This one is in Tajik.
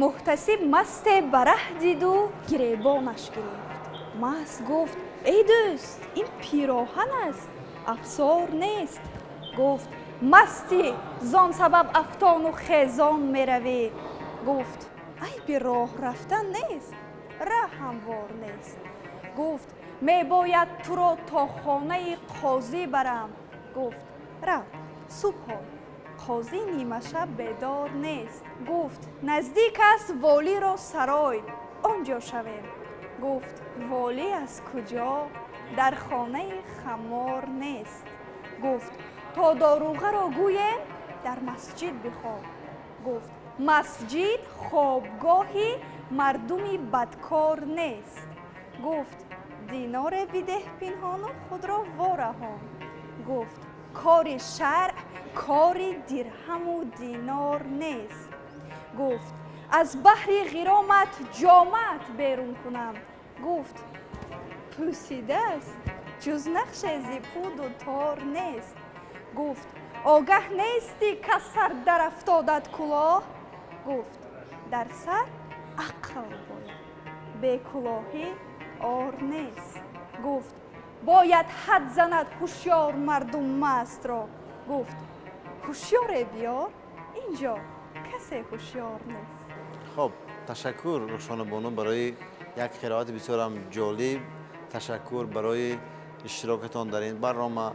Муҳтасиб масте ба раҳ диду гиребонаш гирифт. Маст гуфт: «Эй дӯст, ин пироҳан аст, афсор нест». Гуфт: «Мастӣ, зон сабаб афтону хезон меравӣ». Гуфт: «Айби роҳ рафтан нест, раҳ ҳамвор нест». Гуфт: «Мебояд туро то хонаи қозӣ барам». Гуфт: «Рав, субҳ, қозӣ нимашаб бедор нест». Гуфт: «Наздик аст волиро сарой, он ҷо шавем». Гуфт: «Волӣ аз куҷо? Дар хонаи хаммор нест». Гуфт: «То доруғаро гӯем, дар масҷид бихоб». Гуфт: «Масҷид хобгоҳи мардуми бадкор нест». Гуфт: «Диноре бидеҳ пинҳону худро вораҳон». Гуфт: «Кори шаръ кори дирҳаму динор нест». Гуфт: «Аз баҳри ғиромат ҷомаат берун кунам». Гуфт: «Пӯсидааст, ҷуз нақше зи пуду тор нест». Гуфт: «Огаҳ нестӣ, каз сар дарафтодат кӯлоҳ?» Гуфт: «Дар сар ақл бояд, бекулоҳӣ ор нест». Гуфт: «Бояд ҳад занад ҳушёр мардум мастро». Гуфт: «Ҳушёре биёр, ин ҷо касе ҳушёр нест». Хуб, ташаккур, Рухшона бону, барои як қироати бисёрам ҷолиб. Ташаккур барои иштирокатон дар ин барнома.